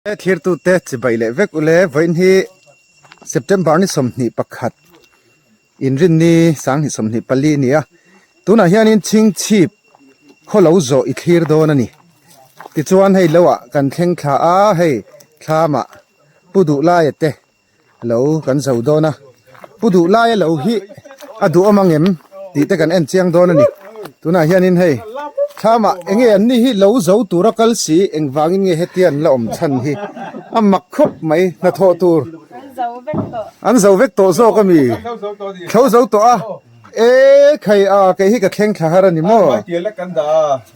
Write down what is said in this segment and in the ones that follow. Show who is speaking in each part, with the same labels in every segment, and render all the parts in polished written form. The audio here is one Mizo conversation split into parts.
Speaker 1: He thirtute chibai leh vek ule vawiin hi September ni 21 inrinni sanghnih 24 a ni a tunah hianin chhingchhip khaw lo zawh i thlir dawn a ni tichuan hei lo ah kan thleng thla a hei thlamah pu duh laia te Lo kan zo dawn a, pu duh laia lo hi a duhawm ang em tih te kan en chiang dawn a ni. Tunah hianin hei thlamah eng nge an ni hi lo zo tura kal si engvangin nge hetia an la awm chhan hi a mak khawp mai hnathawh tur an zo vek tawh zawk a mi thlo zo tawh a e khai a kei hi ka thleng thla har a ni maw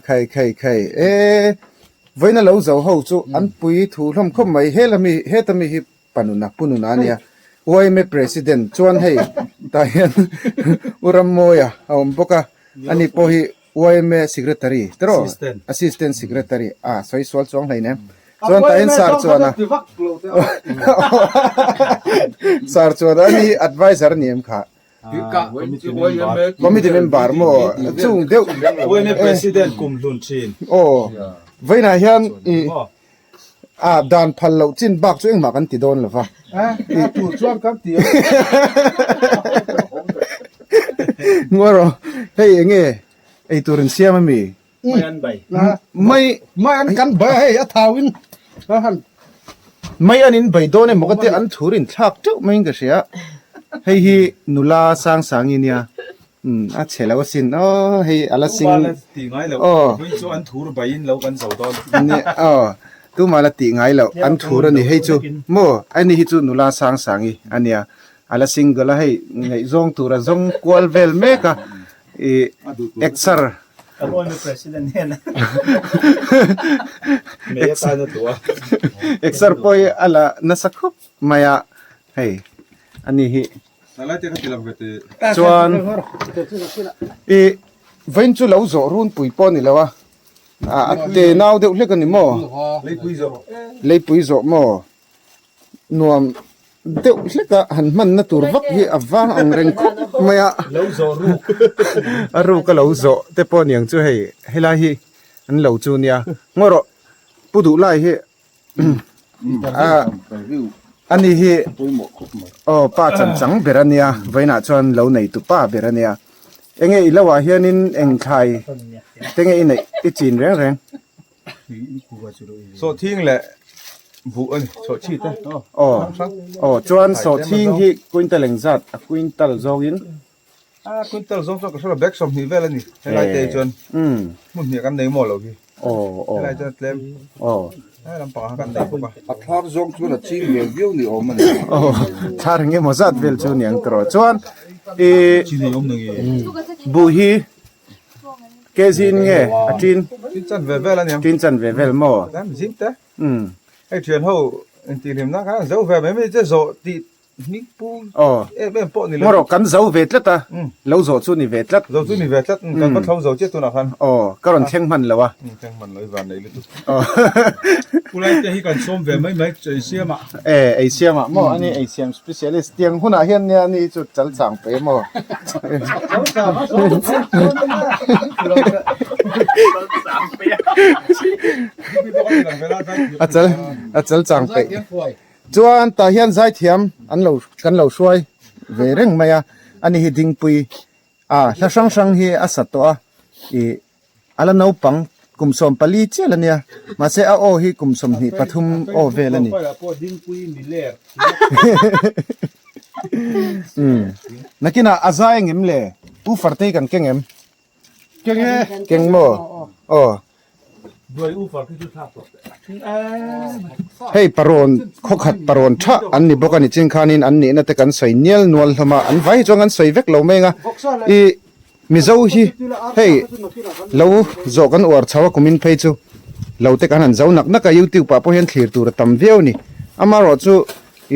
Speaker 1: khai khai khai e vawiina lo zo ho chu an pui thu hlawm khawp mai hela mi heta mi hi Panuna Pununa a nia. Yma President chuan hei tah hian U Rammawia a awm bawk a, ani pawh hi yma Secretary tiraw? Assistant Secretary a sawi sual chuang hlei nem. Chuan tah hian Sir chuan a Sir chuan a ni Adviser a ni em kha? Committee member maw chung deuh
Speaker 2: yma President kum hlun thin.
Speaker 1: Aw vawiinah hian i A dan phal loh chin bak chu engmah kan ti dawn lo va.
Speaker 2: A tur chuan kan ti a.
Speaker 1: Ngawi rawh, hei eng nge ei tur in siam a mi?
Speaker 2: Mai an bai.
Speaker 1: Mai
Speaker 2: mai an kan bai a hei a thau in a han.
Speaker 1: Mai an in bai dawn emaw ka tia an thur in thlak teuh mai in ka hria. Hei hi nula sang sang i nia. Umm a chhe lo asin aw hei a la sing
Speaker 2: Tuma la tih ngai loh
Speaker 1: aw
Speaker 2: vawiin chu an thur baiin lo kan zo dawn.
Speaker 1: Ni aw tuma la tih ngai loh an thur a ni hei chu maw ani hi chu nula sang sangi a nia a la single a hei ngaihzawng tur a zawng kual vel mek a ih exer
Speaker 2: Kan awmi president hian Mei atan a duh a.
Speaker 1: Exer pawh hi a la nasa khawp mai a hei ani hi. Chuan i vawiin chu lo zawh runpui pawh a ni lo a, a te nau deuh hlek a ni maw? Leipui zawh maw? Nuam deuh hlek a han hmanna tur vak hi a vang ang reng khawp mai a, a ruk a lo zawh te pawh a niang chu hei helai hi an lo chu nia ngaw rawh pu duh lai hi. Ani hi aw pa chan chang ber a nia vawiinah chuan lo nei tu pa ber a nia enge i lo ah hianin eng thlai te nge i neih i chin reng reng.
Speaker 2: Sawhthing leh buh a ni sawhchhi te
Speaker 1: aw aw chuan sawhthing hi quintal engzat a quintal zawngin
Speaker 2: A quintal zawng chuan ka hre lo bag 20 vel a ni helai te hi chuan hmun hnih kan nei maw lo hi helai chuan tlem helai lampangah khan kan nei bawk a.
Speaker 3: A thar zawng chuan a ching ve viau ni awm a ni.
Speaker 1: Aw thar eng emaw zat vel chu ni ang tawh chuan i buh hi kg in nge a tin
Speaker 2: tin chan ve vel a ni ang
Speaker 1: tin chan ve vel maw
Speaker 2: tlem zim te hei thian ho intihhlimna khan an zo ve mai mai che zawh tih
Speaker 1: Aw, ngaw rawh kan zo ve tlat a, lo zawh chu ni ve tlat.
Speaker 2: Zo chu ni ve tlat, kan va thlo zo chiah tunah khan.
Speaker 1: Aw, ka rawn thleng hman lo a.
Speaker 2: Thleng hman lo, i van nei lutuk. Pulai te hi kan sawm ve mai mai ei siam ah.
Speaker 1: E, ei siam ah maw, ani ei siam specialist tiang hunah hian nia ani hi chu chal chang pe maw.
Speaker 2: Chal chang a sawm
Speaker 1: A chal, a chal chang peih. Chuan tah hian zaithiam an lo kan lo hruai ve reng mai a, ani hi Dingpui a hla hrang hrang hi a sa tawh a, ih a la naupang kum 14 chiah la nia, mahse a aw hi kum 23 aw vel a ni. Umm nakinah a zai ang em le? U Fartei kan keng em? Keng e. Keng maw? Aw. Hei parawn khawkhat parawn tha an ni bawk a ni ching khanin an nihna te kan sawi nial nual hlawm a an vai hi chuan kan sawi vek lo mai ang a i Mizo hi hei lo zawh kan uar chho a kumin phei chu lo te kan han zo nak nak a youtube ah pawh hian thlir tur a tam viau a ni amaherawhchu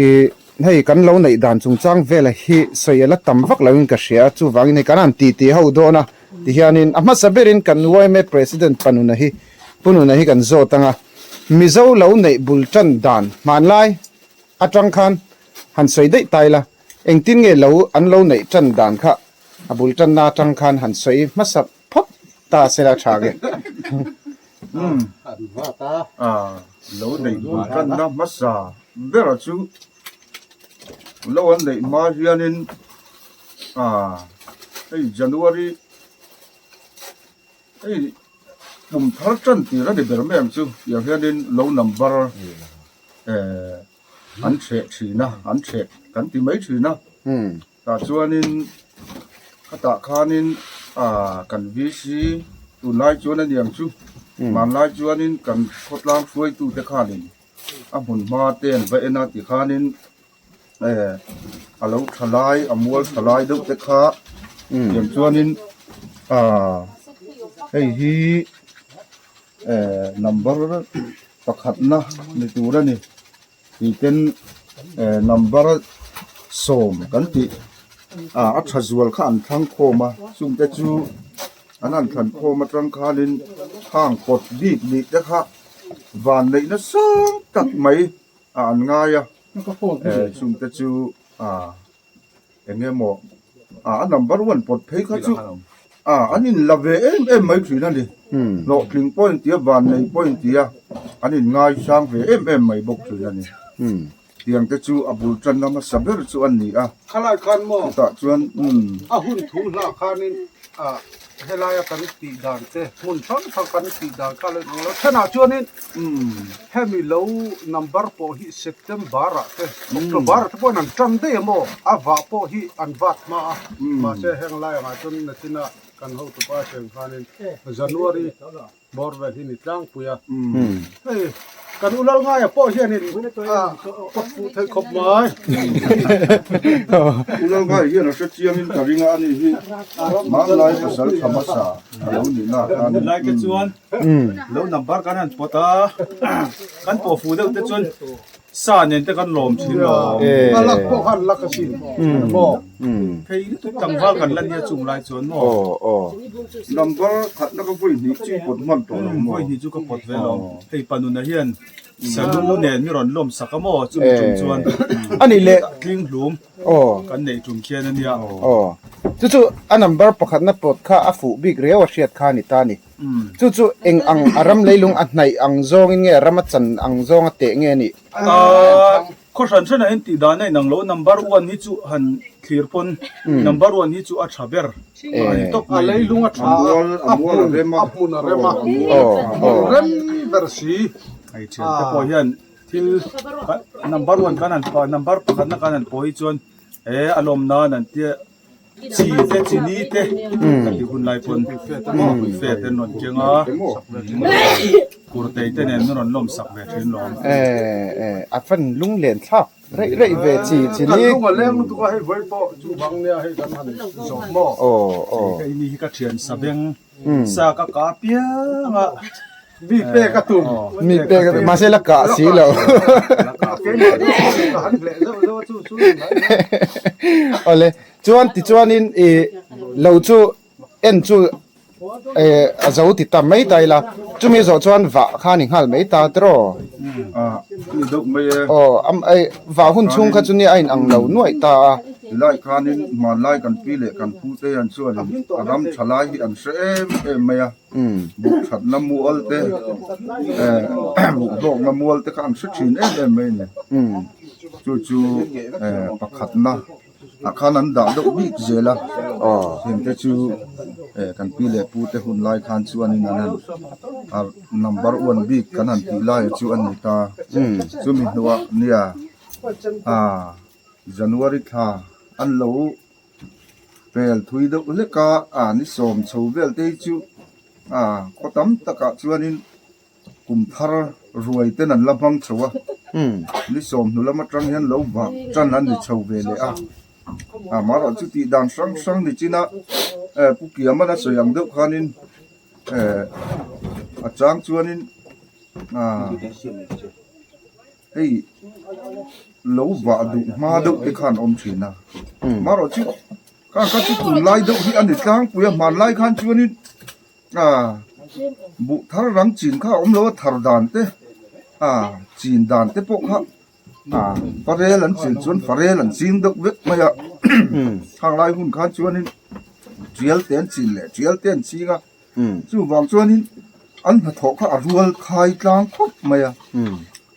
Speaker 1: ih Hei kan lo neih dan chungchang vela hi sawi a la tam vak loin ka hria a, chuvangin hei kan han ti ti ho dawn a tihianin a hmasa berin kan yma President Panuna hi Pu Nuna hi kan zawt ang a, Mizo lo neih bul tan dan hmanlai atang khan han sawi daih tai la, engtin nge lo an lo neih tan dan kha a bul tanna atang khan han sawi hmasa phawt ta sela tha nge.
Speaker 3: Lo neih bul tanna hmasa bera chu lo an neih hma hianin ah hei January hei kum thar tan tir a ni ber mai ang chu tiang hianin lo number eh an chheh thin a an chheh kan ti mai thin a tah chuanin khatah khanin ah kan VC tunlai chuan a niang chu hmanlai chuanin kan khawtlang hruaitute khanin a hmun hma te an va en a tikhanin eh a lo tha lai a mual tha lai deuh te kha tiang chuanin ah hei hi eh number pakhatna ni tur a ni tih ten eh number sawm kan tih ah a tha zual kha an thlang khawm a chungte chu an han thlan khawm atang khanin hang kawt bik nih te kha van neih nasang tak mai a an ngai a eh chungte chu ah. Eng emaw ah a number one pawt phei kha chu ah an in la ve em em mai thin a ni. Hlawhtling pawh in tia vannei pawh in tia an in ngai sang ve em em mai bawk thin a ni. Tiang te chu a bul tanna hmasa ber chu a ni a.
Speaker 4: Khalai khan maw?
Speaker 3: Chutah chuan umm.
Speaker 4: A hun thu hlah khanin ah helaia kan tih dan te hmun hrang hrang kan tih dan kha lo inang lo. Thenah chuanin hemi lo number pawh hi September ah te October ah te pawhin an tan daih a maw? A vah pawh hi an vat hma a, mahse heng lai angah chuan nachina kan hotupa cheng khanin January bawr vel hi ni tlangpui a. Hei kan u Lalngaia pawh hianin a kawt fuh theih khawp mai.
Speaker 3: U Lalngaia hian a hre chiangin ka ring a, ani hi hmanlai pasal tha hmasa a lo nih na khan.
Speaker 2: Lai te chuan lo number kan han pawt a, kan pawh fuh deuh te chuan Sa nen te kan lawm thin lo.
Speaker 4: A lak pawh khan lak asin maw.
Speaker 2: Phei lutuk tlangval kan la nia chung lai chuan maw.
Speaker 3: Number khatna ka vawi hnih chu pawt hman tawh lo maw.
Speaker 2: Vawi hnih chu ka pawt ve lo. Hei panuna hian salu nen mi rawn lawm sak a maw chumi tum chuan.
Speaker 1: Ani leh.
Speaker 2: Tling hlum kan neih tum khian a nia.
Speaker 1: Chu chu a number pakhatna pawt kha a fuh bik riau a hriat kha a ni ta a ni. Chu chu eng ang a ram leilung a hnaih ang zawngin nge ram a chan ang zawnga teh nge nih?
Speaker 2: Khaw hran hran ah hian tih dan a inang lo, number one hi chu han thlir pawn number one hi chu a tha ber a ni tawp mai.
Speaker 4: A leilung a tha a, a hmun a hmun a rem a, hmun rem ber si.
Speaker 2: Hei thian te pawh hian thil number one kan han number pakhatna kan han pawh hi chuan e a lawm nan an tia. Chi te chini te ka ti hun lai pawn fe te an rawn keng a kurtei te nen an rawn lawm sak ve thin lawm.
Speaker 1: Eh a fan lung len thlak reih reih ve chi chini.
Speaker 4: Kan lung a leng lutuk a hei vawi pawh chu bang nia hei kan han zawh maw.
Speaker 1: Aw aw.
Speaker 2: Hei ni hi ka thian sabeng sa ka ka piang a.
Speaker 4: Mi pek a tum.
Speaker 1: Mi pek a tum. Mahse la kah si lo. Awle chuan tichuanin i lo chu en chu a zo ti ta mai ta ila chumi zawh chuan vah kha a ni nghal mai ta tiraw. Aw vah hun chhung kha chu nia a inang lo nuaih ta a.
Speaker 3: Tilai khanin hmanlai kan pi leh kan pu te hian chuanin a ram tha lai hi an hre em em mai a. Buk thatna mual te eh buk hlawkna mual te kha an hre thin em em mai a ni. Chu chu eh pakhatna ah khan an dah deuh bik zel a heng te chu eh kan pi leh pu te hun lai khan chuanin an han ah number one bik kan han tih lai chu a ni ta. Chumi hnuah nia ah January thla an lo. Pel thui deuh hlek a, a ni sawm chho vel te hi chu a khaw tam takah chuanin kum thar ruai ten an la hmang chho a, ni sawm hnu lam atang hian lo vah tan an ni chho ve leh a, amaherawh chu tih dan hrang hrang ni chin a eh pu Kiaman a sawi ang deuh khanin eh a chang chuanin ah. Hei lo vah duh hma deuh te khan awm thin a, marawh chu kha kha chu tunlai deuh hi a ni tlangpui a, hmanlai khan chuanin ah buh thar rang chin kha a awm lo a, thar dan te ah chin dan te pawh kha ah farel an chin chuan farel an ching deuh vek mai a, khang lai hun khan chuanin tial te an chin leh tial te an ching a. Chuvang chuanin an hnathawh kha a rual khai tlang khawp mai a.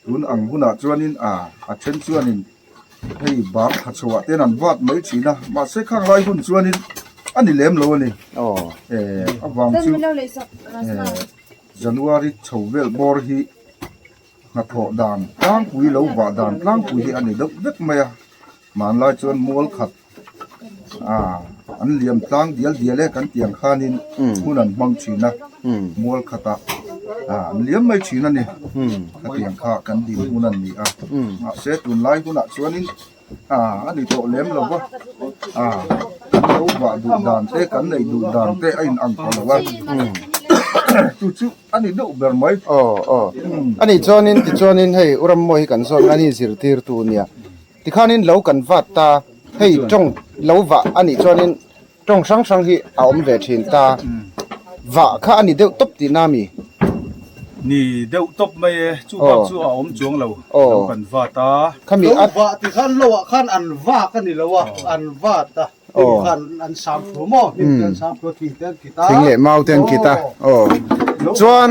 Speaker 3: Tun ang hunah chuanin a a then chuanin hei bang thla chhoah ten an vat mai thin a, mahse khang lai hun chuanin a ni lem lo a ni. Eh a vang chu eh January chho vel bawr hi hnathawh dan tlangpui lo vah dan tlangpui hi a ni deuh vek mai a, hmanlai chuan mual khat ah an liam tlang dial dial e kan tih ang khanin hun an hmang thin a, mual khatah ah an liam mai thin a ni, khatiang kha kan din hun a ni a, mahse tunlai hunah chuanin ah a ni tawh lem lo va, ah kan lo vah duh dan te kan neih duh dan te a in ang tawh lo a, chu chu a ni deuh ber mai.
Speaker 1: Aw aw a nih chuanin tichuanin hei u Rammawi hi kan zawt ngai a ni zirtirtu nia. Tikhanin lo kan vat ta, hei tawng lo vah a nih chuanin tawng hrang hrang hi a awm ve thin ta, vah kha a ni deuh tawp tihna mi?
Speaker 2: Ni deuh tawp mai e, chu bak chu a awm chuang lo, lo kan vat a.
Speaker 1: Khami
Speaker 4: a. Lo vah ti khan lo ah khan an vak a ni lo a, an vat a, hnim khan an sam thlu maw, hnim te an sam thlu a, thing te an kit a.
Speaker 1: Thing leh mau te an kit a, aw. Chuan.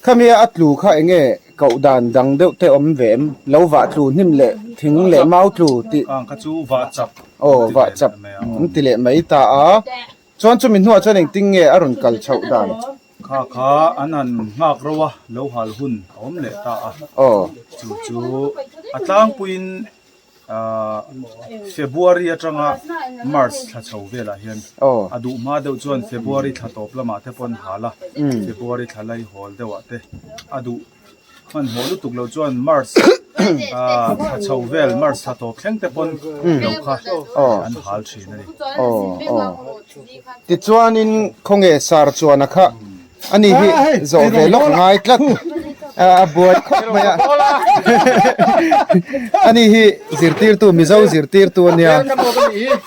Speaker 1: Khami a tlu kha enge koh dan dang deuh te awm ve em? Lo vah tlu hnim leh thing leh mau tlu tih.
Speaker 2: Kang kha chu vah chap.
Speaker 1: Aw vah chap an ti leh mai ta a. Chuan chumi hnuah chuan engtin nge a rawn kal chhoh dan?
Speaker 2: Kha kha an han nghak ro a, lo hal hun a awm leh ta a.
Speaker 1: Aw.
Speaker 2: Chu chu a tlangpuiin February atanga March thla chho velah hian a duh hma deuh chuan February thla tawp lamah te pawh an hal a, February thla lai hawl deuhah te a duh hmanhmawh lutuk loh chuan March thla chho vel March thla tawp thleng te pawn lo kha an hal thin a ni.
Speaker 1: Tichuanin khawnge sar chuan a kha Ani hi zawh ve lawk ngai tlat a buai khawp mai a ani hi zirtirtu Mizo zirtirtu ania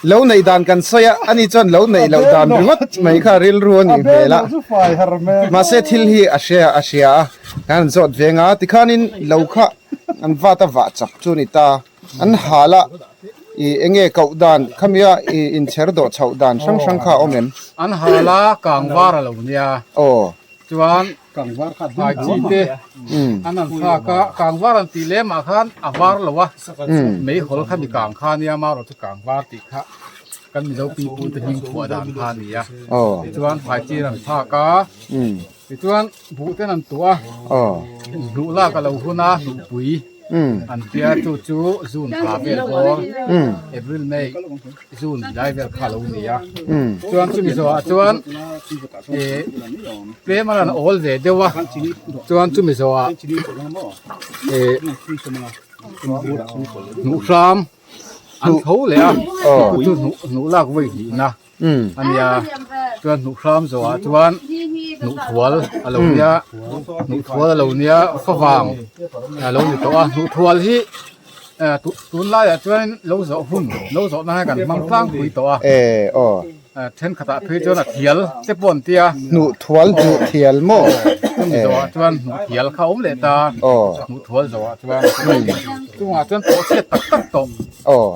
Speaker 1: lo neih dan kan sawi a ani chuan lo neih loh dan ringawt mai kha rilru a nih hmel a mahse thil hi a hria a hria a kan han zawt veng a tikhanin lo kha an vat a vah chak chu a ni ta. An hal a, ih eng nge koh dan khamia ih inchher dawh chhoh dan hrang hrang kha a awm em?
Speaker 5: An hal a, kangvar a lo nia.
Speaker 1: Aw.
Speaker 5: Chuan thlai chi te an han thlak a, kangvar an tih lem ah khan a var lo a, meihawl kha mi kang kha nia, marawh chu kangvar tih kha kan Mizo pipu te hming phuah dan kha a ni a. Tichuan thlai chi an thlak a, tichuan buh ten an tuah a, hnuh lak a lo hun a, hnuhpui. An tia chu chu June thla vel bawr April May June lai vel kha lo ni a chuan chumi zawhah chuan ih tlem a rawn awl ve deuh a chuan chumi zawhah ih hnuh hram an tho leh a chu hnuh lak vawi hnihna. A nia, chuan hnuh hram zawhah chuan hnuh thual a lo nia, hnuh thual a lo nia favang a lo ni tawh a, hnuh thual hi tunlaiah chuan lo zawh hun lo zawh na hian kan hmang tlangpui tawh a, thenkhatah phei chuan a thial te pawh an tia.
Speaker 1: Hnuh thual hnuh thial maw?
Speaker 5: Chumi zawhah chuan hnuh thial kha a awm leh ta, hnuh thual zawhah chuan chungah chuan tawh chhiat tak tak tawh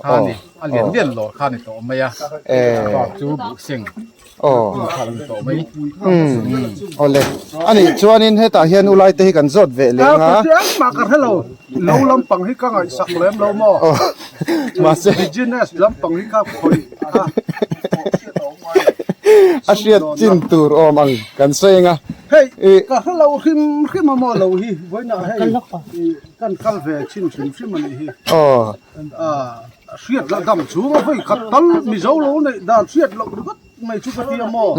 Speaker 5: kha a ni. A lian lian lawr kha a ni tawh mai a, bak chu buh seng kha a lo ni tawh mai.
Speaker 1: Awle, a nih chuanin hetah hian ulai te hi kan zawt ve leh ang a.
Speaker 4: Engmah ka hre lo, lo lampang hi ka ngaihsak lem lo maw?
Speaker 1: Mahse.
Speaker 4: Business lampang hi ka khawih a.
Speaker 1: A hriat chin tur awm ang kan sawi ang a.
Speaker 4: Hei, ka hre lo hrim hrim a maw lo hi, vawiinah hei kan kal ve chin hrim hrim a nih hi.
Speaker 1: Aw.
Speaker 4: Hriat lah dam chung a vawi khat tal Mizo lo neih dan hriat loh ringawt mai chu ka ti a maw?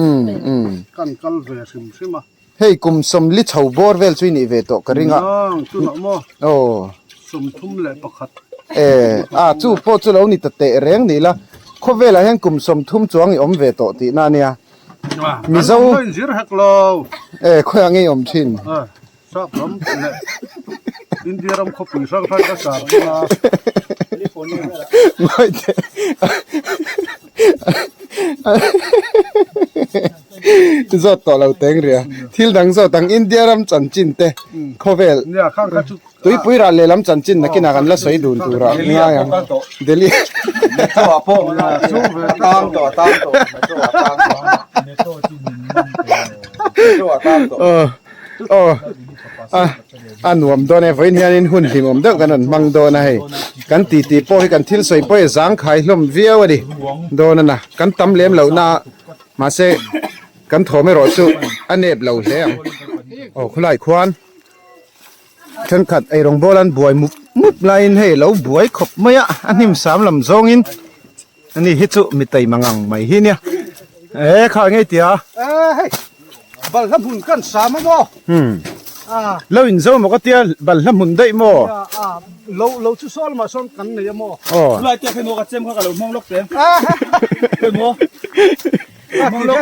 Speaker 4: Kan kal ve hrim hrim a.
Speaker 1: Hei kum sawmli chho bawr vel chu i nih ve tawh ka ring a.
Speaker 4: Nang chunah maw?
Speaker 1: Aw.
Speaker 4: 31.
Speaker 1: E, a chu pawh chu lo ni ta teh reng ni la, khawvelah hian kum 30 chuang i awm ve tawh tihna a nia.
Speaker 4: Mizo. Kan awm inzir hek lo.
Speaker 1: E, khawiah nge i awm thin?
Speaker 4: Sap ram leh India ram khawpui hrang hrang ka sar dawn a.
Speaker 1: Mawite zawt tawh lo teng ria. Thil dang zawt ang India ram chanchin te khawvel tuipui ral lehlam chanchin nakinah kan la sawi dun turah ngai ang. Delhi Aw a a nuam dawn e vawiin hianin hun hlimawm deuh kan rawn hmang dawn a hei kan titi pawh hi kan thil sawi pawh hi zangkhai hlawm viau a ni dawn a na kan tam lem loh na mahse kan thawm erawh chu a nep lo hle ang aw khawlai khuan thenkhat eirawng bawl an buai mup mup laiin hei lo buai khawp mai a a hnim sam lam zawngin Ani hi chu mi taima ngang mai hi nia. E kha ngei tia.
Speaker 4: E hei balhla hmun kan sam a maw.
Speaker 1: Hmm. Lo in zo maw ka tia balhla hmun daih maw.
Speaker 4: A lo lo chu sawl mah sawn kan nei a maw.
Speaker 1: Aw.
Speaker 2: Lai te khe maw ka chem kha ka lo hmang lawk te. Khe maw.
Speaker 4: Hmang lawk.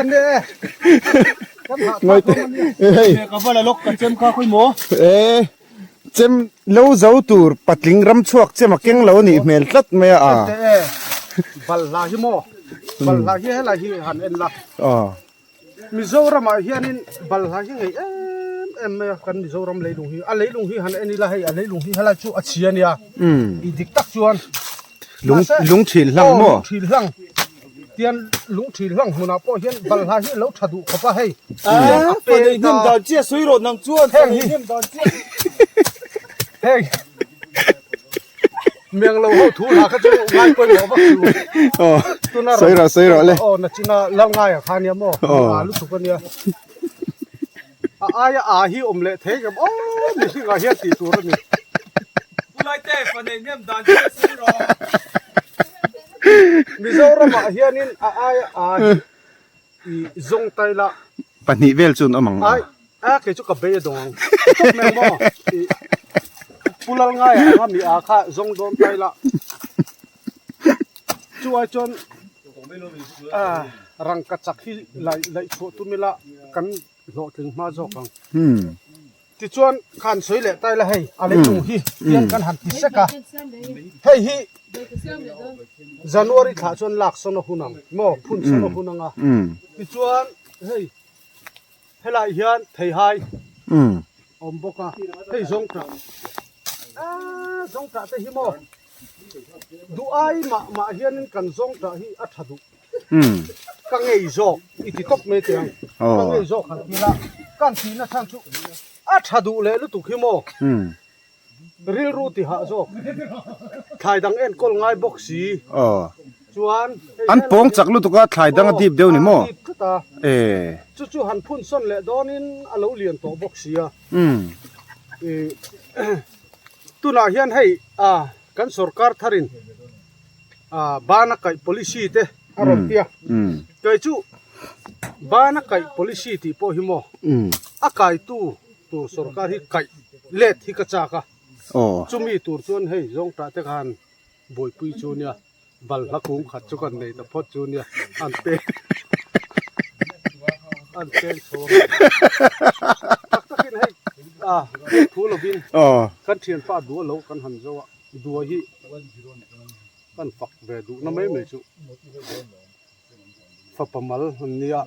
Speaker 4: Kan hah
Speaker 1: Ngoi te. Hei.
Speaker 2: Ka vala lawk ka chem kha khoi maw.
Speaker 1: E Chem lo zo tur patling ram chhuak chem a keng lo a nih hmel tlat mai a.
Speaker 4: Ente e, balhla hi maw? Balhla hi helai hi han en la.
Speaker 1: Aw.
Speaker 4: Mizoramah hianin balhla hi ngei em em mai a, kan Mizoram leilung hi. A leilung hi han en ila hei a leilung hi helai chu a chhia a nia. I dik tak chuan.
Speaker 1: Lung lung thil hlang maw?
Speaker 4: Aw lung thil hlang. Tian lung thil hlang hmunah pawh hian balhla hi a lo tha duh khawp a hei.
Speaker 2: A fanei hnem dan chiah sawi rawh nang chuan fanei hnem dan chiah.
Speaker 4: Heng miang lo ho thu hla kha chu ngai pawimawh vak chu.
Speaker 1: Aw sawi rawh sawi rawh le.
Speaker 4: Aw nachina lal ngai ah kha nia maw a lutuk a nia. A aia a hi awm leh thei ngam aw mihring ah hian tih tur a ni.
Speaker 2: Pu Laite fanei hnem dan chiah sawi rawh.
Speaker 4: Mizoram ah hianin a aia a hi i zawng tai la.
Speaker 1: Pahnih vel chu an awm ang.
Speaker 4: Ai a kei chu ka bei a dawng ang. Tawp mai maw i Pu Lalngaia anga mi a kha zawng dawn tai la. Chu ai chuan rangka chak hi laih chhuah tum ila kan hlawhtling hma zawk ang. Tichuan khan sawi leh ta ila hei a leilung hi hian kan han ti sek a, hei hi January thlah chuan lak sawn a hun ang maw phun sawn a hun ang a, tichuan hei helaiah hian theihai awm bawk a, hei zawngtah aaa zawngtah te hi maw duh ai mah mah hianin kan zawngtah hi a tha duh. Ka ngei zawk i ti tawp mai teh ang. Ka ngei zawk han ti la, kan tihna chhan chu a tha duh leh lutuk hi maw? Rilru ti hah zawk. Thlai dang enkawl ngai bawk si. Chuan
Speaker 1: an pawng chak lutuk a, thlai dang a dip deuh ni maw?
Speaker 4: A dip tlat a. Chu chu han phun sawn leh dawnin a lo lian tawh bawk si a. Tunah hian hei kan sorkar tharin Bana kaih policy te a rawn ti a, kei chu bana kaih policy tih pawh hi maw a kaitu tur sorkar hi kaih let hi ka chak a, chumi tur chuan hei zawngtah te khan buaipui chu nia balhla kung khat chu kan nei ta phawt chu nia an peng an peng chho ang tak takin hei a thu lovin kan thianpa duh a lo kan han zo a. Dua hi kan fak ve duhna mai mai chu fapa mal an nia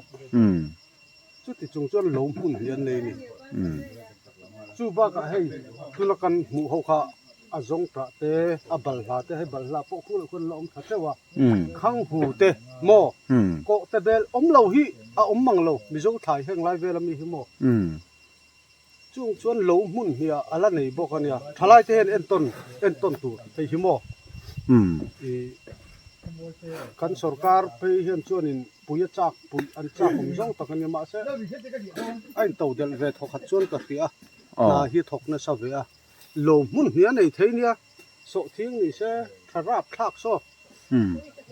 Speaker 4: chuti chung chuan lo hmun hi an nei a ni chu bakah hei tuna kan hmuh ho kha a zawng tah te a balhla te hei balhla pawh khulah khuan la awm tha teuh a khanghu te maw kawh te bel awm lo hi a awm mang lo mizo thlai heng lai vel ami hi maw. Chung chuan lo hmun hniah a la nei bawk a nia. Thalai te hian entawn entawn tur hei hi maw? Ih kan sorkar phei hian chuanin pui a chak pui an chak awm zawng tak a nia mahse a in to delh ve thawkhat chuan ka hria a hna hi thawk nasa ve a lo hmun hniah nei thei nia sawhthing ni se tha rap thlak saw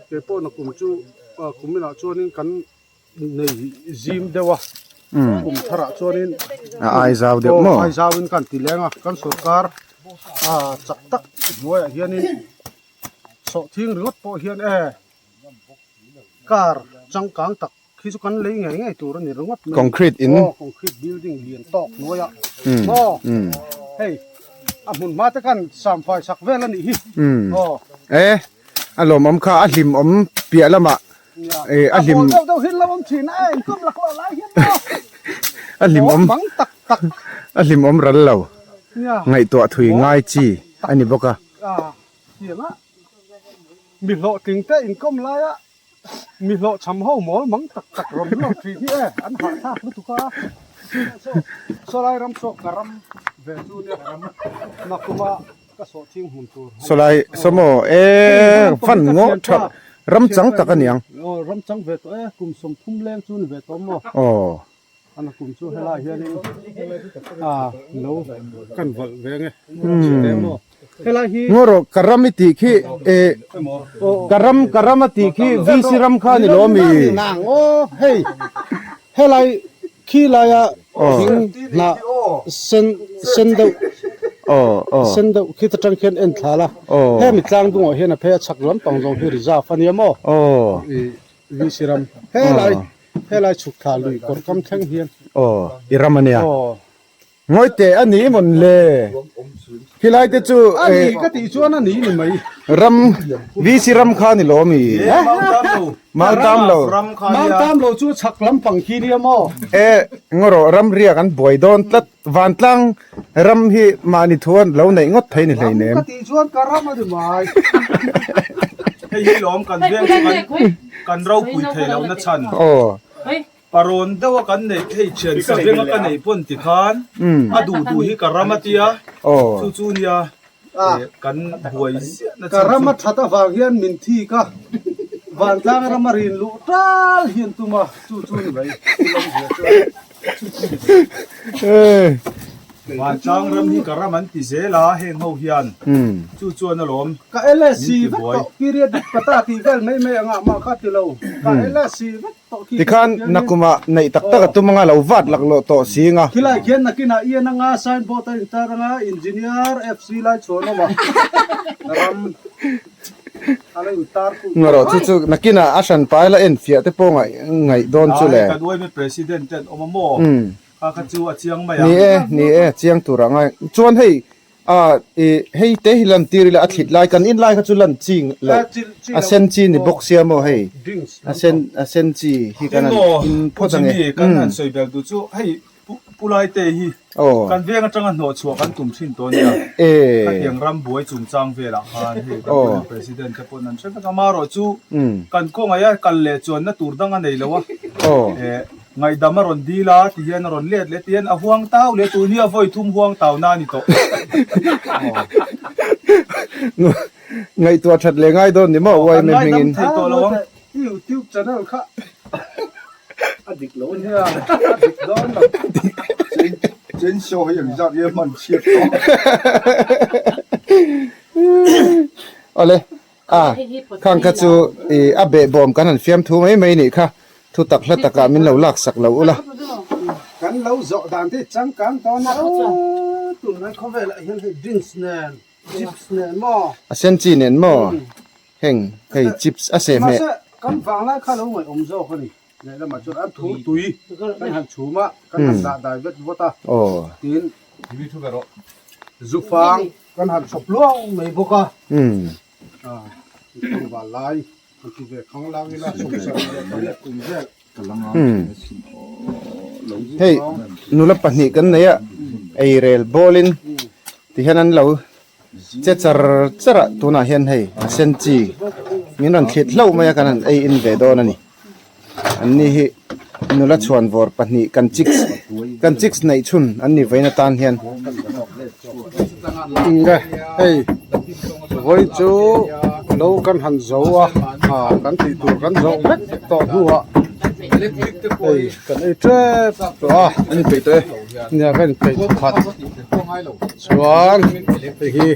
Speaker 4: keipawh na kum chu kuminah chuanin kan Nei zim deuh a kum tharah chuanin
Speaker 1: a ai zau deuh maw
Speaker 4: ai zauin kan ti leng a kan sorkar a chak tak hnuaiah hianin sawhthing ringawt pawh hian e car changkang tak khi chu kan lei ngei ngei tur a ni ringawt mai
Speaker 1: concrete in
Speaker 4: aw concrete building lian tawk hnuaiah maw hei a hmun hma te khan samfai sak vel a nih hi aw
Speaker 1: e a lawmawm kha a hlimawm piah lamah a hlim a hlimawm a hlimawm ral lo ngaihtuah thui ngai chi a ni bawk a.
Speaker 4: Mi hlawhtling te inkawm laia mi hlawhchham ho mawl mang tak tak rawn hlawh thin hi e an hahthlak lutuk a. Sawlai ram saw ka ram ve chu nia nakuma ka sawh thing hmun tur.
Speaker 1: Sawlai saw maw e fan ngaw tha ram chang tak a niang.
Speaker 4: Aw ram chang ve tawh e kum 30 leng chu ni ve tawh maw.
Speaker 1: Aw.
Speaker 4: Ana kum chu helai hianin a lo kan valh ve nge te maw. Helai hi
Speaker 1: Ngaw rawh ka ram i tih khi e ka ram ka ram a tih khi VC ram kha a ni lo ami?
Speaker 4: Nang aw hei helai khi laia thing hnah sen sen deuh sen deuh khi ta tang khian en thla la hemi tlang dungah hian a phei a chhak lampang zawng hi reserve a nia maw i VC ram helai helai chhuk thla lui kawr kam thleng hian
Speaker 1: aw i ram a nia. Ngawi teh a ni mawn le. Khilai te chu
Speaker 4: A ni ka tih chuan a ni ni mai.
Speaker 1: Ram VC ram kha ni lo mi. Mau tam lo.
Speaker 4: Mau tam lo chu chhak lampang khi nia maw.
Speaker 1: E ngaw rawh ram riak an buai dawn tlat. Vantlang ram hi mahni thu an lo neih ngawt thei ni hleinem.
Speaker 4: Ram ka tih chuan ka ram a ni mai.
Speaker 2: Hei hi lawm kan veng chu kan kan ropui thei lo na chhan.
Speaker 1: Aw.
Speaker 2: Parawn deuh a kan neih hei thian savenga ka neih pawn ti khan a duh duh hi ka ram a tia chu chu nia kan buai ziah na
Speaker 4: Ka ram a that avang hian min thik a, vantlang ram a rin luh tal hian tum a, chu chu ni mai
Speaker 2: Vantlang ram hi ka ram an ti zel a heng ho hian chu chuan alawm
Speaker 4: Ka LSC vek tawh period pata tih vel mai mai angah mah kha ti lo ka LSC vek
Speaker 1: Tikhan nakumah neih tak tak a tum anga lo vat laklawh tawh si anga.
Speaker 4: Khilai khian nakinah ian anga signboard a intar anga Engineer FC lai chhuan awm a ram a la intar kulh
Speaker 1: Ngaw rawh chu chu nakinah a hran pai la en fiah te pawh ngaih dawn chu le.
Speaker 2: Kan uaime President ten awm a maw? Kha kha chu a chiang mai ang.
Speaker 1: Ni e, ni e, chiang tur ah ngai. Chuan hei A i hei te hi lan tir ila a thlit lai kan in lai kha chu lan chi loh a sen chi ni bawk sia maw hei a sen a sen chi hi kan han in phawt ang e
Speaker 2: kan han sawi bel duh chu hei pu lai te hi kan veng atanga hnawh chhuah kan tum thin tawh ania khatiang ram buai chungchang velah khan hei kan president te pawn an hre vek a marawh chu kan kawngah hian kal leh chuanna tur dang a nei lo a Ngaihdam a rawn dil a, ti hian a rawn let leh ti hian a huang tau leh tun hi a vawi thum huang tau na a ni tawh.
Speaker 1: Ngaihtuah that leh ngai dawn ni maw
Speaker 2: uai mai hmingin. Kan ngaidam thei tawh lo ang.
Speaker 4: YouTube channel kha a dik lo nia, a dik dawn lo.
Speaker 3: Chen show hi engzat nge hman chhiat tawh.
Speaker 1: Awle, A, khang kha chu i a behbawm kan han fiam thu mai mai nih kha, thu tak hla takah min lo lak sak lo ula.
Speaker 4: Kan lo zawh dan te changkang dawn a, tunlai khawvelah hian hei drinks nen, chips nen maw?
Speaker 1: A sen chi nen maw? Heng hei chips a seh hmeh.
Speaker 4: Mahse kan vanglai kha lo ngaihawm zawk a ni, lehlamah chuan an thur tui kan han chhum a, kan han dah dai vet vawt a, tin zufang. Kan han chhawp luau mai bawk a. Tlangval lai an ti ve khang lang ila 78 kum vel.
Speaker 1: Hei nula pahnih kan nei a, eirel bawlin ti hian an lo che char char a, tunah hian hei a sen chi min rawn thlit hlauh mai a kan han ei in ve dawn a ni. An ni hi nula chhuanvawr pahnih kan chicks kan chicks neih chhun an ni vawiin atan hian.
Speaker 4: Nge hei vawiin chu lo kan han zo a kan tih tur kan zawh vek tawh hnuah hei kan ei tep tawh a
Speaker 1: An inpeih tawh e.
Speaker 4: Nia ka inpeih khat chuan hei hi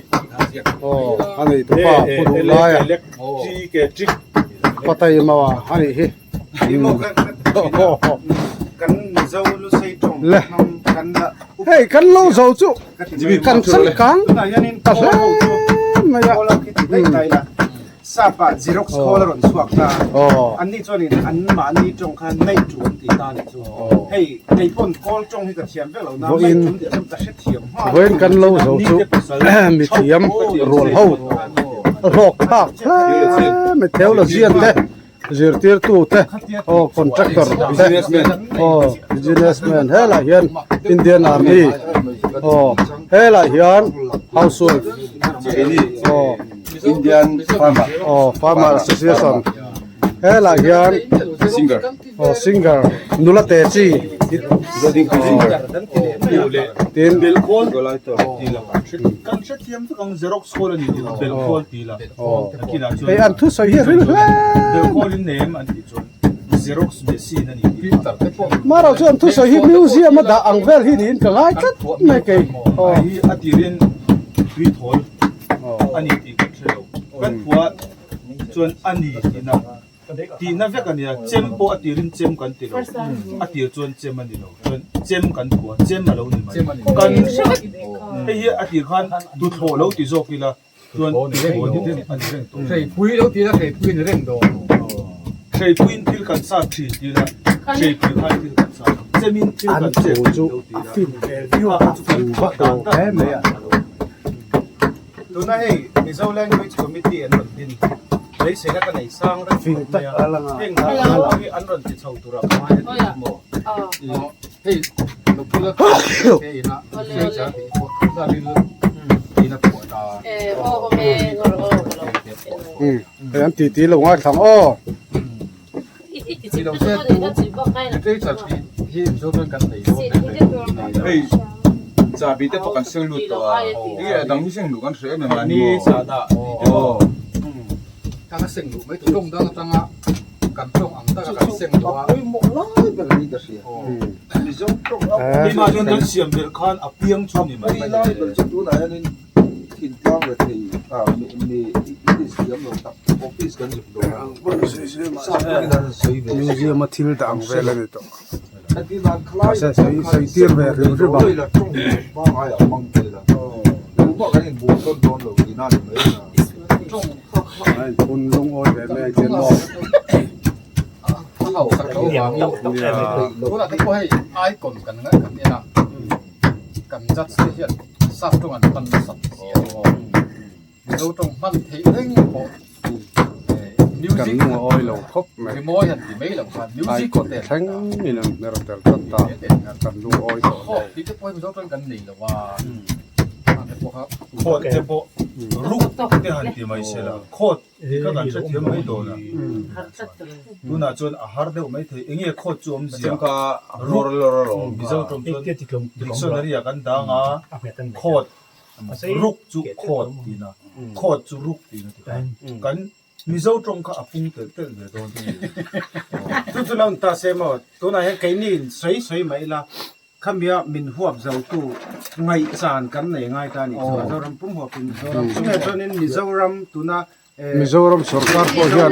Speaker 4: aw a nei tupa pu duh laia. Patei maw a nih hi. Le hei kan lo zo chu kan changkang ta hle mai a.
Speaker 1: Sapa Xerox khawl a rawn chhuak ta. An ni chuanin an mahni tawng kha neih tu an ti ta nih chu. Hei kei pawn kawl tawng hi ka thiam vek lo na neih tu an tih chuan ka hrethiam nghal.
Speaker 4: Vawiin kan lo zo chu mithiam rual ho. Hlawk thlak hle mai theologian te zirtirtu te aw contractor te aw businessman helai hian Indian army aw helai hian housewife aw
Speaker 3: Indian farmer
Speaker 4: aw farmer association helai hian
Speaker 3: singer
Speaker 4: aw singer nula te chi.
Speaker 1: Tin
Speaker 2: Belkhawl ti la kan hrethiam vek ang xerox khawl a ni tih belkhawl ti la nakinah chuan
Speaker 4: Hei an thusawi hi a ril hle.
Speaker 2: Belkhawl in nei em an tih chuan xerox machine a ni tih
Speaker 4: Marawh chu an thusawi hi museum a dah ang vel hi niin ka ngai tlat mai kei.
Speaker 2: Hei hi a tirin tuithawl a ni tih kan hre lo kan phuah chuan a ni tihna Tihna vek a nia, chem pawh a tirin chem kan ti lo, a tir chuan chem a ni lo, chuan chem kan phuah, chem a lo ni mai, kan hre vek, hei hi a tir khan tuthlawh lo ti zawk ila chuan tuthlawh ni reng a ni reng tawh.
Speaker 5: Hreipui lo ti ila hreipui a ni reng dawn.
Speaker 2: Hreipuiin thil kan sat thin ti ila hreipui khan thil kan sat ang, chemin thil kan chek thin lo ti ila kha chu kan phuah dan dan a lo ni mai.
Speaker 6: Tuna hei Mizo Language Committee an rawn din hi beiseina ka nei sang reng khawp mai a, heng hna ho hi an rawn ti chho tura ka ngai a tih maw?
Speaker 5: Hei Lopula te ina literature tih pawh la ril ina phuah ta.
Speaker 4: Hei an titi lo ngaithla ang aw.
Speaker 5: Literature tih hi Mizo chuan kan nei dawn reng reng.
Speaker 3: Hei chahbi te pawh kan seng lut tawh a, enge a dang hi seng luh kan hre em em a ni maw? Aw.
Speaker 5: Kan a seng luh mai tur tawng dang atanga kan tawng ang taka kan seng luh a.
Speaker 3: A pawimawh lai ber a ni ka hria. Mizo tawng a
Speaker 2: Keimah chuan kan siam belh khan a piang chu ni mai.
Speaker 3: A pawimawh lai ber chu tunah hianin Thintlang rethei ah mi mi English thiam lo tak office kan zuk dawn a sap takin an sawi ve
Speaker 4: Museum a thil dah ang vel a ni tawh.
Speaker 3: Heti nan khalai
Speaker 4: Mahse sawi sawi tir ve hrim hrim a.
Speaker 3: La tawng pangai ah hmang thei la tumah kan inbual tawn dawn lo tihna a ni mai a.
Speaker 4: A inphun lungawi ve mai ang che maw.
Speaker 5: A hausak loh vangin tunah te pawh hei icon kan ngaih kan en a kan judge te hian sap tawng an hman nasat si a ni maw mizo tawng hman theih reng pawh
Speaker 4: Kan
Speaker 5: music
Speaker 4: lungawi lo khawp mai.
Speaker 5: rimawi han ti mai lo khan music
Speaker 4: Icon
Speaker 5: te
Speaker 4: thleng in an hmer tel tlat ta kan lungawi tawh lo.
Speaker 5: Tih te pawh hi mizo tawng kan nei lo a
Speaker 2: Khawt te pawh ruk te han ti mai se la khawt Ti kha kan hrethiam mai dawn a, tunah chuan a har deuh mai thei. Enge khawt chu awmzia? Ruk Mizo tawng chuan dictionary ah kan dang a, khawt ruk chu khawt tihna, khawt chu ruk tihna ti kha. Kan Mizo tawng kha a pung telh telh ve dawn.
Speaker 6: Chu chu lo ni ta se maw, tunah hian keini in sawi sawi mai ila, Khamia min huap zotu ngaihchan kan nei ngai ta a nih chu Mizoram pum huapin chungah chuanin Mizoram tuna
Speaker 4: Mizoram sorkar pawh hian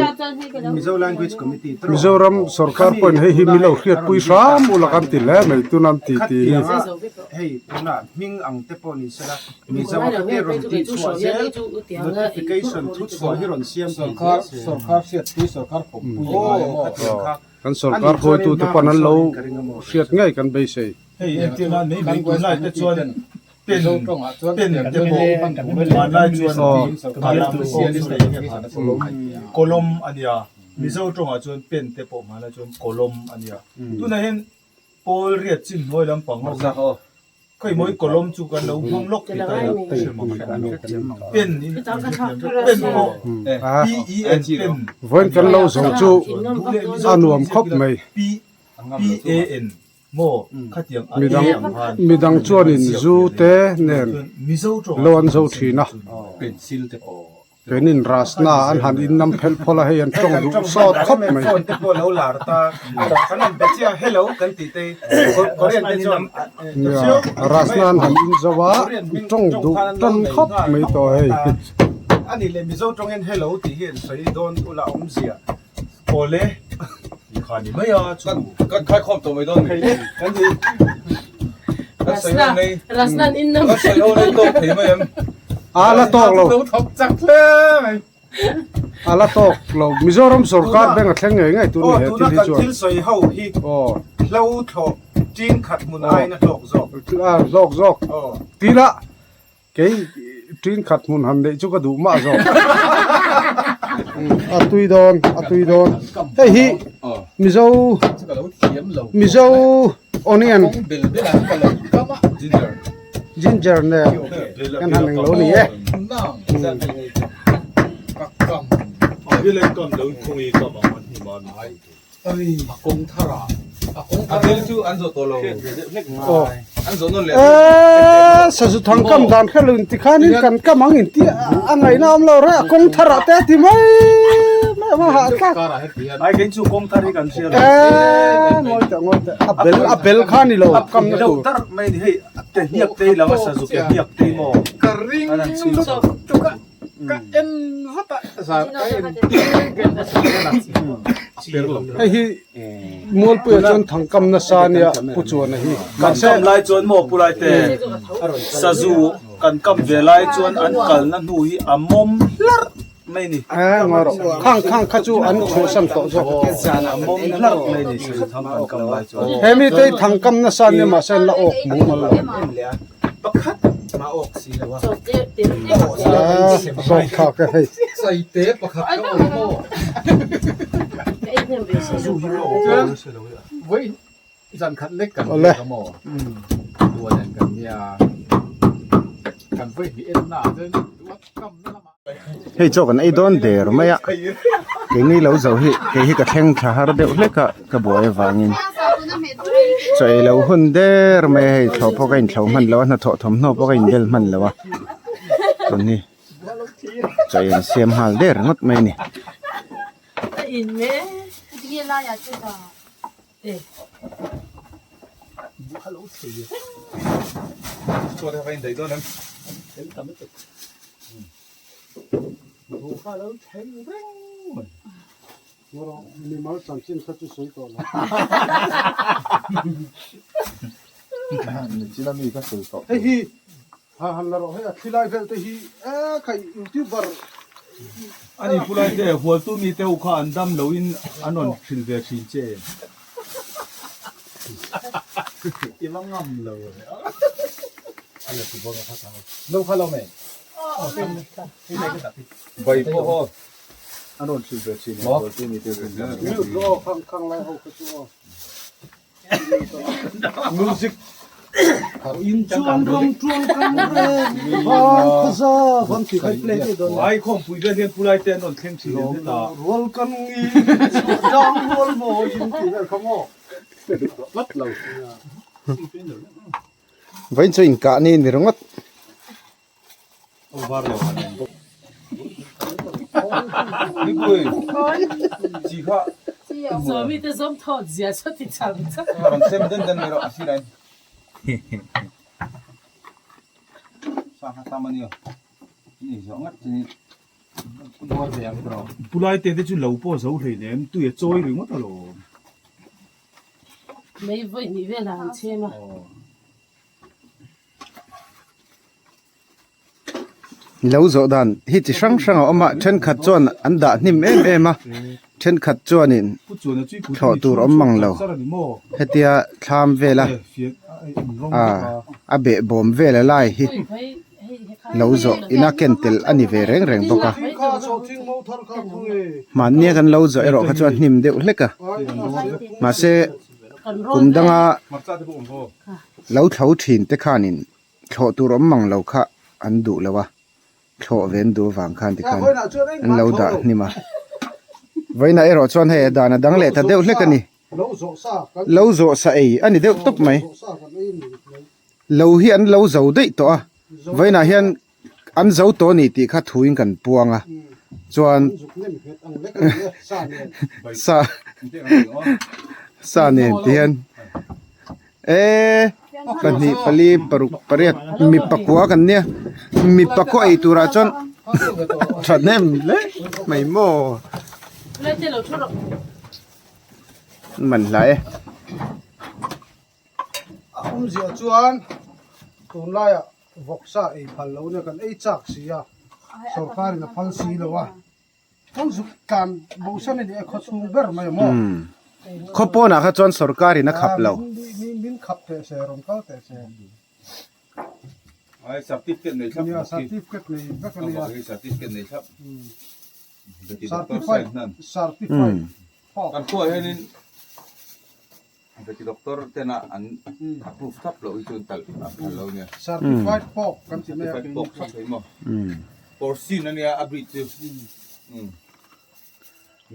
Speaker 6: Mizo Language Committee
Speaker 4: Mizoram sorkar pawhin hei hi min lo hriatpui hram ula kan ti hle mai tuna an ti ti hi.
Speaker 6: Hei tuna hming ang te pawh ni sela Mizo a khatia rawn tih chhuah zel notification thu chhuah hi rawn siam thei zel se.
Speaker 5: Sorkar hriatpui sorkar pawmpui a ngai a maw?
Speaker 4: Kan sorkar hruaitute pawn an lo hriat ngei kan beisei.
Speaker 2: Hei entirna nei mai tunlai te chuan pen pen te pawh hmanlai chuan kawlawm a nia Mizo tawngah chuan pen te pawh hmanlai chuan kawlawm a nia tunah hian pawl riat chin hnuai lampang ho Khawimawi kawlawm chu kan lo hmang lawk ti ta ila pen in pen pawh P E N pen
Speaker 4: Vawiin kan lo zo chu a nuam khawp mai.
Speaker 2: P P A N maw khatiang a
Speaker 4: Midang
Speaker 2: A ang khan
Speaker 4: midang chuanin zu te nen lo an zo thin a.
Speaker 5: Pencil te pawh
Speaker 4: Keinin Rasna an han innam phelh phawlh a, hei an tawng duh sawt khawp mai.
Speaker 6: Phone te pawh lo lar ta, kan han be chiah hello kan tih te Korean te chuan
Speaker 4: Nia, Rasna an han in zo a, tawng duh tan khawp mai tawh hei.
Speaker 6: Ani leh Mizo tawngin hello tih hi an sawi dawn ula awmzia.
Speaker 2: Awle kha ni mai a chu.
Speaker 3: Kan khai khawm tawh mai dawn mi.
Speaker 6: Kan ni.
Speaker 3: Kan sawi ho nei.
Speaker 7: Rasna an innam.
Speaker 3: Kan sawi ho nei tawk thei mai em.
Speaker 4: A la tawk lo.
Speaker 5: Lo thawk chak hle mai.
Speaker 4: A la tawk lo. Mizoram sorkar bank a thleng ngei ngei tur ni he thil hi chuan.
Speaker 6: Tuna kan thil sawi ho hi hlo thlawh tin khat hmun aiin a hlawk zawk.
Speaker 4: A hlawk zawk. Tila Kei ṭin khat hmun han neih chu ka duh mah zawk. A tui dawn, a tui dawn. Hei hi Mizo Mizo onion ginger nen kan han englo ni e. Eee sazu thang kam dan kha lo inti khanin kan kam ang inti a ngaihna awm lo reng a kawng thar ah te a ti mai mai a hah thlak eee ngawi teh ngawi teh a bel a bel kha ni lo kam na tur
Speaker 5: Ka en vat a zan ka en tir ka en
Speaker 4: Hei hi Mualpuia chuan thangkam nasa ania Pu Chuana hi.
Speaker 2: Kan kam lai chuan maw Pu Laite sazu kan kam ve lai chuan an kalna hnu hi a mawm hlarh mai ni.
Speaker 4: Eh ngawi rawh khang khang kha chu an chhuahsan tawh zawk.
Speaker 2: A mawm hlarh mai ni sazu thang kan kam lai chuan.
Speaker 4: He mite hi thangkam nasa ania mahse an la awk mumal lo.
Speaker 6: Pakhat mah awk si lo a.
Speaker 4: Zawk thlak e hei.
Speaker 5: Saite pakhat ka awm maw? Chuan vawi zan khat lek kan biak a maw? Duan en kan nia. Kan vawi hnih en na ah chuan duat kam na lamah.
Speaker 1: Hei chaw kan ei dawn der mai a, keini lo zo hi kei hi ka thleng thla har deuh hlek a ka buai avangin chaw ei lo hun der mai a hei thlawh pawh ka inthlo hman lo a hnathawh thawmhnaw pawh ka inbel hman lo a tun hi chaw ei an siam nghal der ngawt mai a ni.
Speaker 4: Hei hi han la rawh hei a thli lai vel te hi e khai youtuber
Speaker 2: Ani pu lai te hualtu mi te ho kha an dam lo in an rawn hrilh ve thin che. I va ngam lo e. Bai pawh aw an rawn hrilh ve thin e hualtu mi te ho kha.
Speaker 4: Mute lo aw khang khang lai ho kha chu aw. Music in chuan ram tuang kan reng van khaza van ti khai play thei dawn
Speaker 2: Ai khawm pui vel hian pulai te an rawn thleng thin em heta.
Speaker 4: Rual kan ngi dang rual maw in ti vel kha maw tlat lo.
Speaker 1: Vawiin chu inkah ni ni ringawt.
Speaker 2: Pulai te te chu lo pawh zo hleinem tui a chawi ringawt alawm.
Speaker 1: Lo zawh dan hi chi hrang hrang a awm a thenkhat chuan an dah hnim em em a thenkhat chuanin thlawh tur awm mang lo hetia thlam vela ah a behbawm vel a lai hi lo zawh ina ken tel a ni ve reng reng bawk a hmannia kan lo zawh erawh kha chuan hnim deuh hlek a mahse kum danga lo thlo thin te khanin thlawh tur awm mang lo kha an duh lo a, thlawh ve an duh avang khan tikhan an lo dah hnim a. Vawiinah erawh chuan hei a dan a dang leh ta deuh hlek a ni. Lo zawh sa ei a ni deuh tawp mai. Lo hi an lo zo daih tawh a, vawiinah hian an zo tawh a ni tih kha thuin kan puang a, chuan sa sa nen ti hian Eee pahnih pali paruk pariat mi pakua kan nia mi pakua ei turah chuan thahnem hle mai maw man hlai e.
Speaker 4: A awmzia chuan tunlaiah vawksa ei phal lo nia kan ei chak si a sorkarin a phal si lo a. Kawng zuk tlan bo san a ni a khaw chhung ber mai a maw?
Speaker 1: Khaw pawnah kha chuan sorkar in a khap lo.
Speaker 4: Min khap teh se, rawn kal teh se.
Speaker 2: Ai certificate nei thlap.
Speaker 4: Nia certificate nei vek a nia.
Speaker 2: Certificate nei thlap.
Speaker 4: Certified certified.
Speaker 2: Kan khuaah hianin Veti doctor tena an approve thlap loh hi chuan talh a phal lo nia.
Speaker 4: Certified pork kan ti mai a.
Speaker 2: Certified pork thlap thei maw? Porcine a nia a breed chu.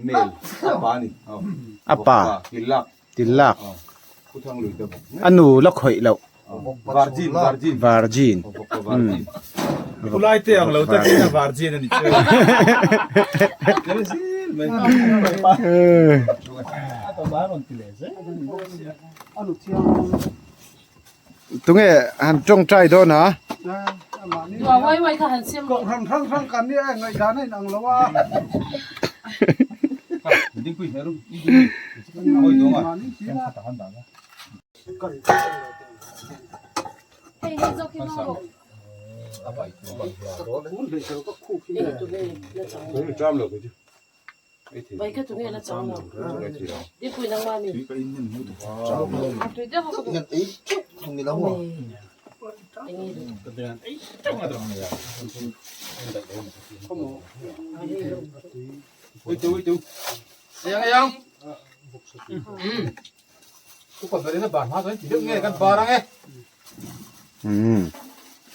Speaker 2: Male a pa a ni.
Speaker 1: A pa.
Speaker 2: Tillak.
Speaker 1: Tillak. A nu la khawih loh.
Speaker 2: Virgin, virgin.
Speaker 1: Virgin.
Speaker 2: Ulai te ang lo takin a virgin a ni chu.
Speaker 1: Tunge han tawngtai dawn a?
Speaker 4: Kohhran hrang hrang kan nia e ngaihdan a inang lo a.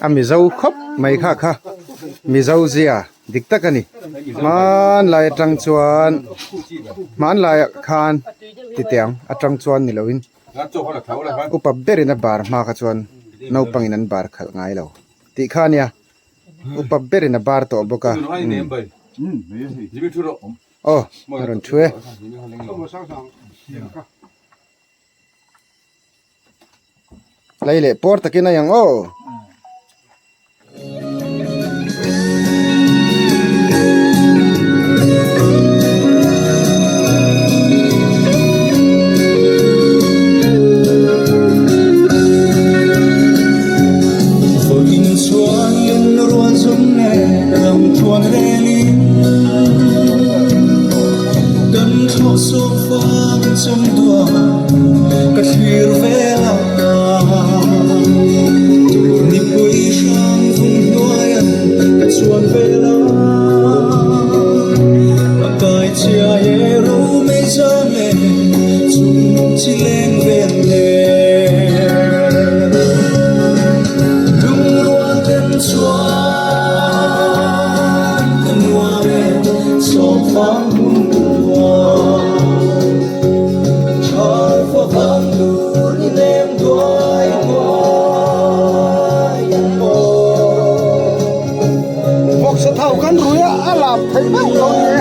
Speaker 1: A Mizo khawp mai kha kha Mizo zia dik tak a ni hmanlai atang chuan hmanlaiah khan titiang atang chuan ni loin upa berin a bar hma kha chuan naupangin an bar khalh ngai lo tih kha a nia upa berin a bar tawh bawk a aw a rawn thu e. Lei leh pawr takin a yang aw.
Speaker 4: Vawksa thau kan rui a, a lap theih meuh lo ni e.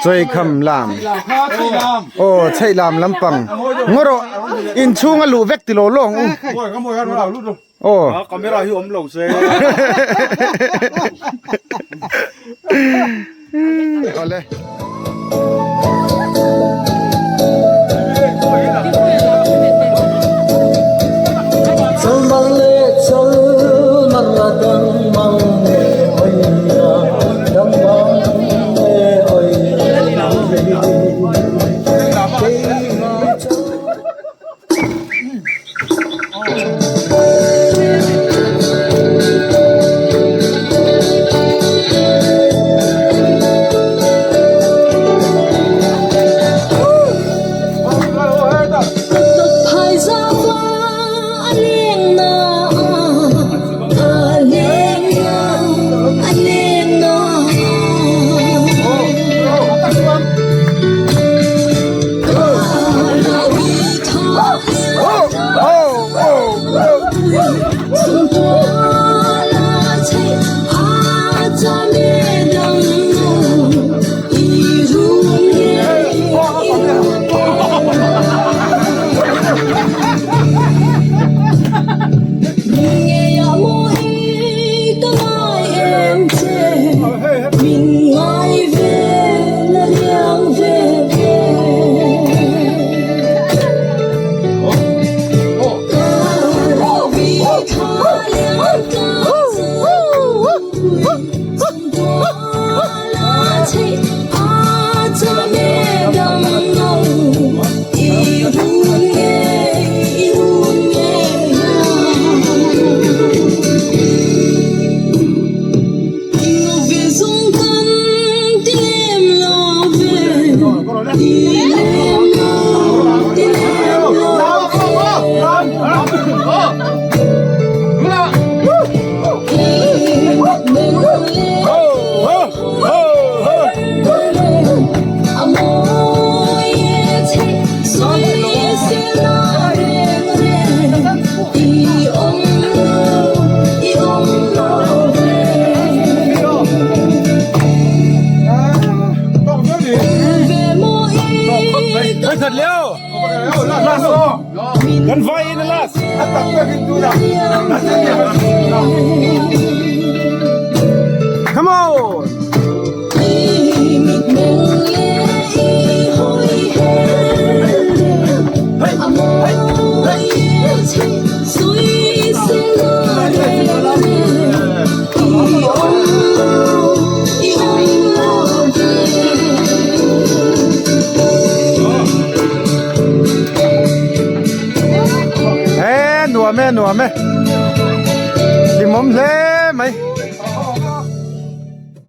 Speaker 1: Chaweikham lam aw chheih lam lampang ngaw rawh inchhung a luh vek ti lo lawng u aw
Speaker 2: camera hi awm lo se
Speaker 1: awle. Come on! He nuam e nuam e hlimawm hle mai.